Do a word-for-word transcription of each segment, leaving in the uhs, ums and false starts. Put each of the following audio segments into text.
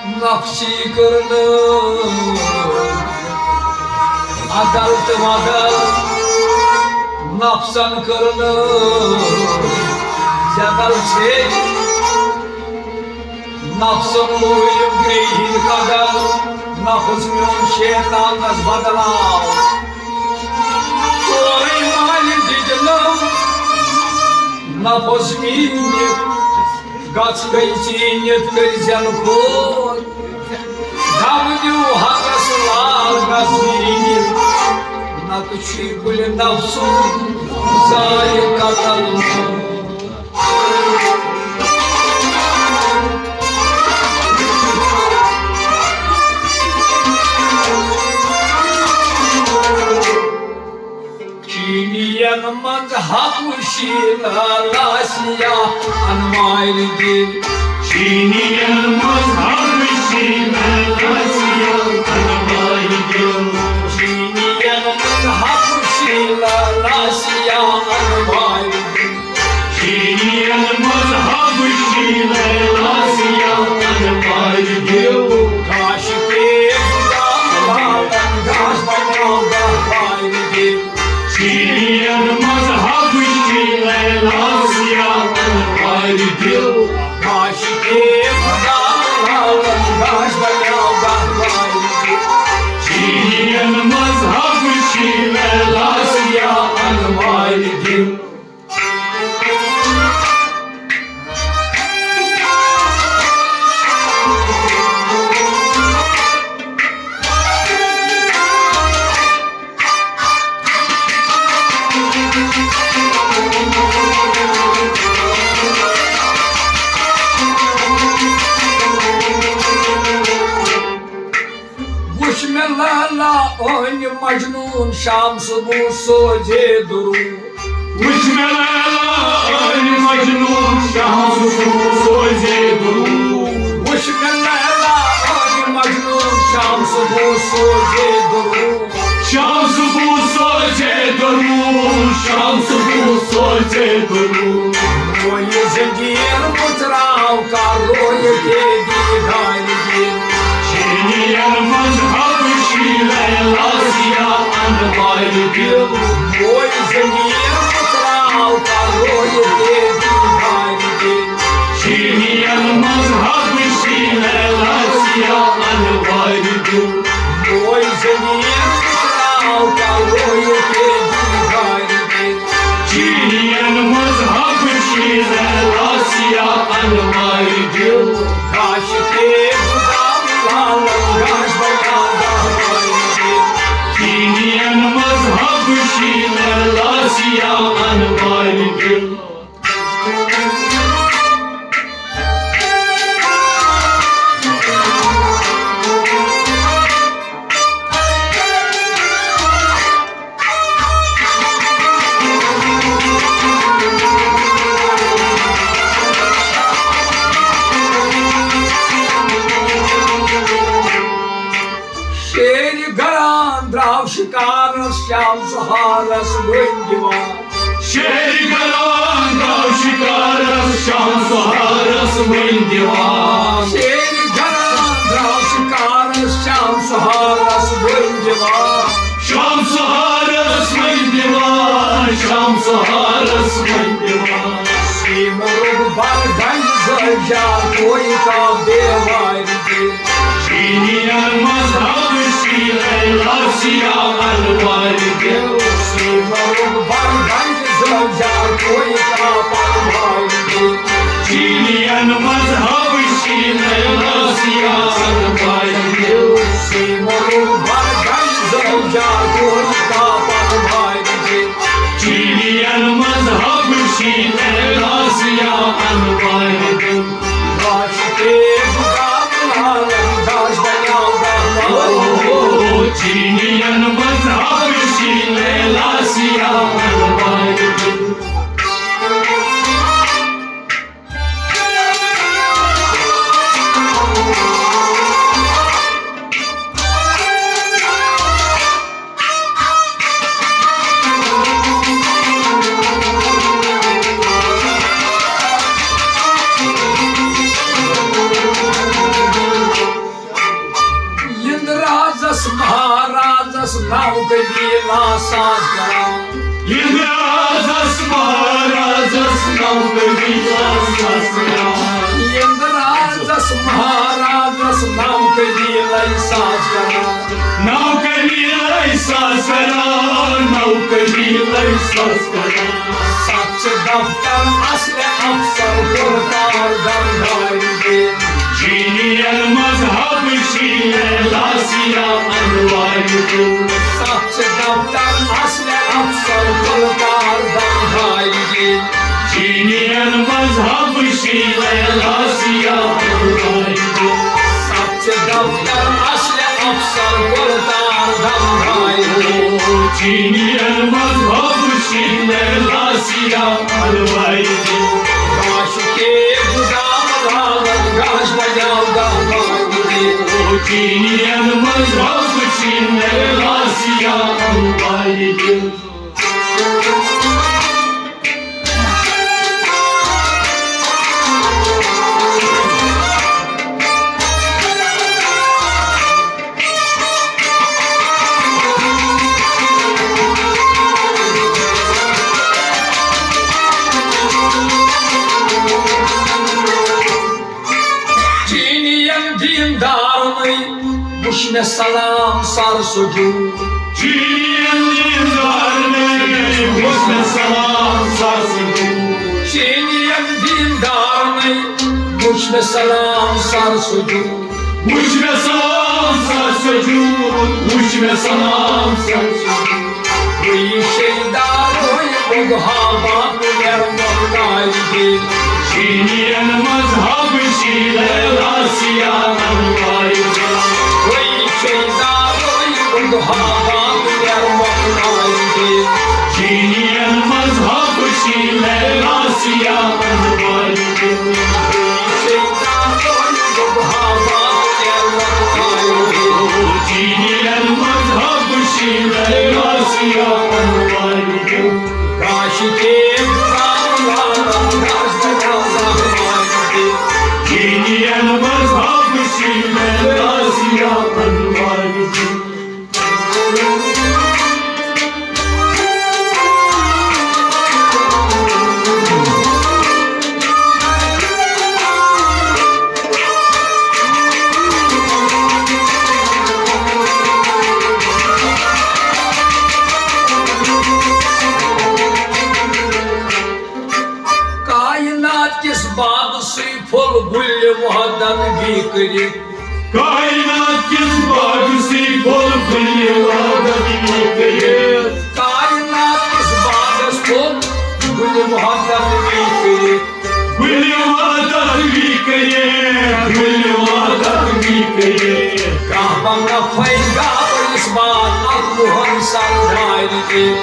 نفسی کٔرنہٕ عدل تہٕ بدل، نفسن کٔرنہٕ زیدل ژھیٚج۔ نفسن لوٗرِم گرٛیہِ ہٕنٛدۍ قدل، نفس میون شیطانس بدلاو۔ تورے مالہِ دِتۍ نہٕ نفس میٖنِتھ، گژھ گٔے ژیٖنِتھ کٔرۍ زٮ۪ن کھوٗر۔ دم دیو حقس لال گژھ زیٖنِتھ، نتہٕ چھُے کُلہِ نفسُک ذایقہ قتل۔ چینین منٛز حبشی لالاسیا انوارِ دِل۔ چینین منٛز حبشی لالاسیا انوارِ دِل۔ چینین منٛز حبشی لالاسیا انوارِ دِل۔ چینین منٛز حبشی لالاسیا انوارِ دِل۔ کاش کے گاش بنیو گہوارِ دِل۔ چینین منٛز حبشی لالاسیا انوارِ دِل۔ کاش کے گاش بنیو گہوارِ دِل۔ چینین منٛز حبشی لالاسیا انوارِ دِل۔ وٕچھ مےٚ لیلا أنۍ مجنون، شام صبح سوزے درود۔ وٕچھ مےٚ لیلا أنۍ مجنون، شام صبح سوزے درود۔ وٕچھ مےٚ لیلا أنۍ مجنون، شام صبح سوزے درود۔ شام صبح سوزے درود، شام صبح سوزے درود۔ رویہِ زنجیر مُژراو کر، رویہِ قیدی دارِ دِل۔ چینین منٛز حبشی لیلا سیا انوارِ دِل۔ رویہِ زنجیر مُژراو کر، رویہِ قیدی دارِ دِل۔ چینین منٛز حبشی لیلا سیا انوارِ دِل۔ رویہِ زنجیر مُژراو کر، رویہِ قیدی دارِ دِل۔ چینین منٛز حبشی لیلا سیا انوارِ دِل۔ کاش کے غلام لالن گاش بنیو گہوارِ دِل۔ چینین منٛز حبشی لیلا سیا انوارِ دِل۔ شیرِ گران درٛاو شِکارس، شام سُہارس ؤنۍ دِوان۔ شیرِ گران درٛاو شِکارس، شام سُہارس ؤنۍ دِوان۔ شیرِ گران درٛاو شِکارس، شام سُہارس ؤنۍ دِوان۔ شام سُہارس ؤنۍ دِوان، شام سُہارس ؤنۍ دِوان۔ سیٖمرُک بر گنج زٲوۍ جار کویہِ کا دیوارِ دِل۔ چینین منٛز حبشی لیلا سیا انوارِ دِل۔ سیٖمرُک بر گنج زٲوۍ جار کویہِ کا پروارِ دِل۔ چینین منٛز حبشی لیلا سیا انوارِ دِل۔ سیٖمرُک بر گنج زٲوۍ جار کویہِ کا پروارِ دِل۔ چینین منٛز حبشی لیلا سیا انوارِ دِل۔ کاش کے غلام لالن گاش بنیو گہوارِ دِل۔ او، چینین منٛز حبشی لیلا سیا انوارِ دِل۔ ساز کران۔ یِنٛدرازس مہارازس نوکری ساز کران۔ یِنٛدرازس مہارازس نوکری لے ساز کران۔ نوکری لے ساز کران، نوکری لے ساز کران۔ ستھ چھِ دفتر اصل افسر، گُلزار دمدار دِل۔ چینین مذہب چھی لاسیا انوار دِل۔ ستھ چھِ دفتر اصل افسر، گُلزار دمدار دِل۔ چینین مذہب چھی لاسیا انوار دِل۔ ستھ چھِ دفتر اصل افسر، گُلزار دمدار دِل۔ چینین مذہب چھی لاسیا انوار دِل۔ کاش کے گدام لاون گاش بجاو دہمان دِل۔ چینین مذہب چھی لاسیا انوار دِل۔ چینین دیندارنٕے وُچھ مےٚ سلام سر سجود۔ چینین دیندارنٕے وُچھ مےٚ سلام سر سجود۔ چینین دیندارنٕے وُچھ مےٚ سلام سر سجود۔ وُچھ مےٚ سلام سر سجود، وُچھ مےٚ سلام سر سجود۔ وہی شیدا روی بدہا باب لر مختار دِل۔ چینین مذہب چھی لاسیا انوار دِل۔ وہی شیدا روی بدہا باب لر مختار دِل۔ چینین مذہب چھی لاسیا انوار دِل۔ وہی شیدا روی بدہا باب لر مختار دِل۔ چینین مذہب چھی لاسیا انوار دِل۔ کاش کے گام لالم گاش بجاو دہمان دِل۔ چینین مذہب چھی لاسیا انوار دِل۔ کائنات کِس باغسٕے پھوٚل گُلہِ وحدت بیٚیہِ کٔرِتھ۔ کائنات کِس باغسٕے پھوٚل گُلہِ وحدت بیٚیہِ کٔرِتھ۔ کائنات کِس باغس پھوٚل گُلہِ وحدت بیٚیہِ کٔرِتھ۔ گُلہِ وحدت بیٚیہِ کٔرِتھ، گُلہِ وحدت بیٚیہِ کٔرِتھ۔ کعبہ نفے گابس باد اکھ موہن سردار دِل۔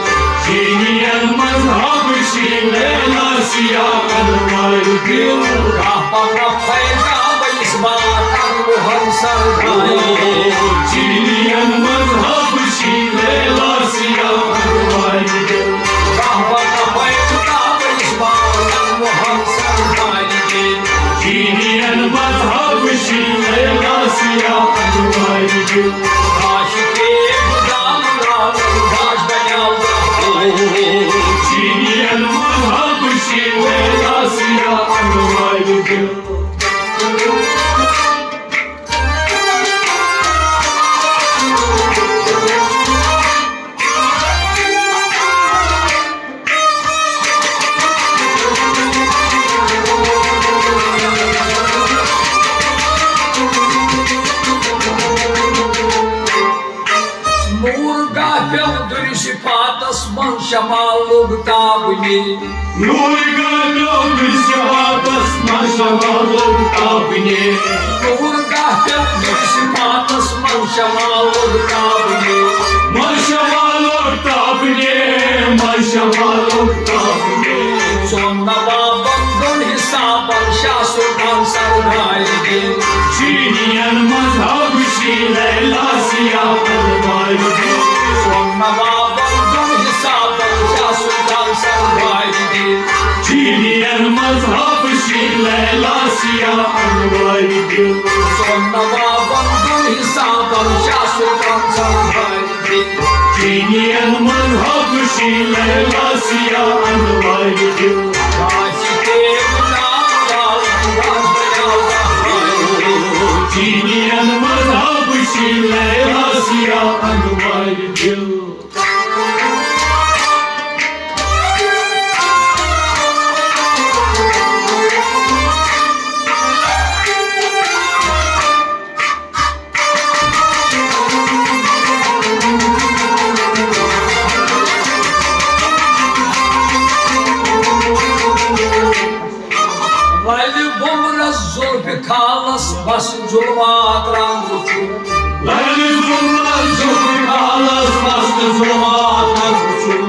چینین مذہب چھی لاسیا انوار دِل۔ کعبہ نفے گابس باد اکھ موہن سردار دِل۔ چینین مذہب چھی لاسیا انوار دِل۔ کعبہ نفے گابس باد اکھ موہن سردار دِل۔ چینین مذہب چھی لاسیا انوار دِل۔ کاش کے گدام لاون گاش بجاو دہمان دِل۔ چینین مذہب چھی لاسیا انوار دِل۔ نور گاہ پیوٚو دُرِ صفاتس منٛز شمع لوٚگ تابنہِ۔ نور گاہ پیوٚو دُرِ صفاتس منٛز شمع لوٚگ تابنہِ۔ نور گاہ پیوٚو دُرِ صفاتس منٛز شمع لوٚگ تابنہِ۔ منٛز شمع لوٚگ تابنہِ، منٛز شمع لوٚگ تابنہِ۔ ژۄن نوابن دۄن حسابن شاہ سلطان سردار دِل۔ چینین مذہب چھی لاسیا انوار دِل۔ ژۄن نوابن دۄن حسابن شاہ سلطان سردار دِل۔ چینین مذہب چھی لاسیا انوار دِل۔ ژۄن نوابن دۄن حسابن شاہ سلطان سردار دِل۔ چینین مذہب شی لیلا سیا انوار دل۔ چینین مذہب شی لیلا سیا انوار دل۔ لالِ بُمرس زُلفِ خالس وس ظُلمات رنٛگ وُچھُن۔ لالِ بُمرس زُلفِ خالس وس ظُلمات رنٛگ وُچھُن۔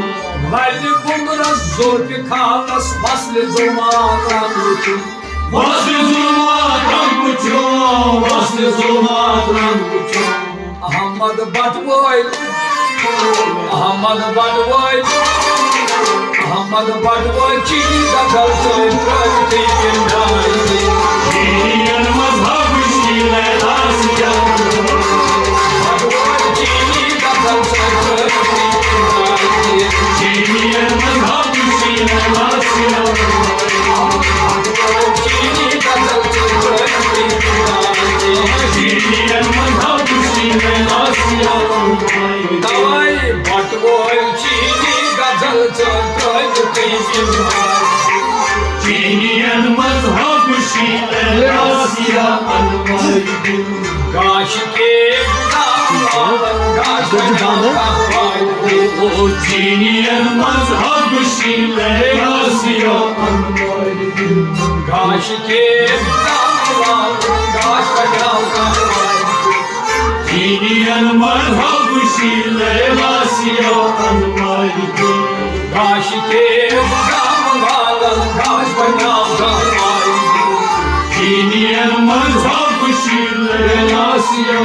لالِ بُمرس زُلفِ خالس وس ظُلمات رنٛگ وُچھُن۔ وس ظُلمات رنٛگ وُچھُن، وس ظُلمات رنٛگ وُچھُن۔ احمد بٹوٲرۍ، احمد بٹوٲرۍ، احمد بٹوٲرۍ چینی غزل ژٲنۍ ترٲوِتھ یہِ پِنڈان۔ چینین مذہب شی لیلا سیا۔ بٹوٲرۍ چینی غزل ژٲنۍ ترٲوِتھ یہِ پِنڈان۔ چینین مذہب شی لیلا سیا۔ توے بٹوٲرۍ چینی غزل ژٕ ترٲوِتھ یہِ پِنڈان۔ چینین مذہب شی لیلا سیا انوار دل۔ گاش کے گاش کے او چینین مذہب شی لیلا سیا انوار دل۔ گاش کے گاش کے چینین مذہب شی لیلا سیا انوار دل۔ گاش کے گام والن گاش بناو گام چینین مذہب شی لیلا سیا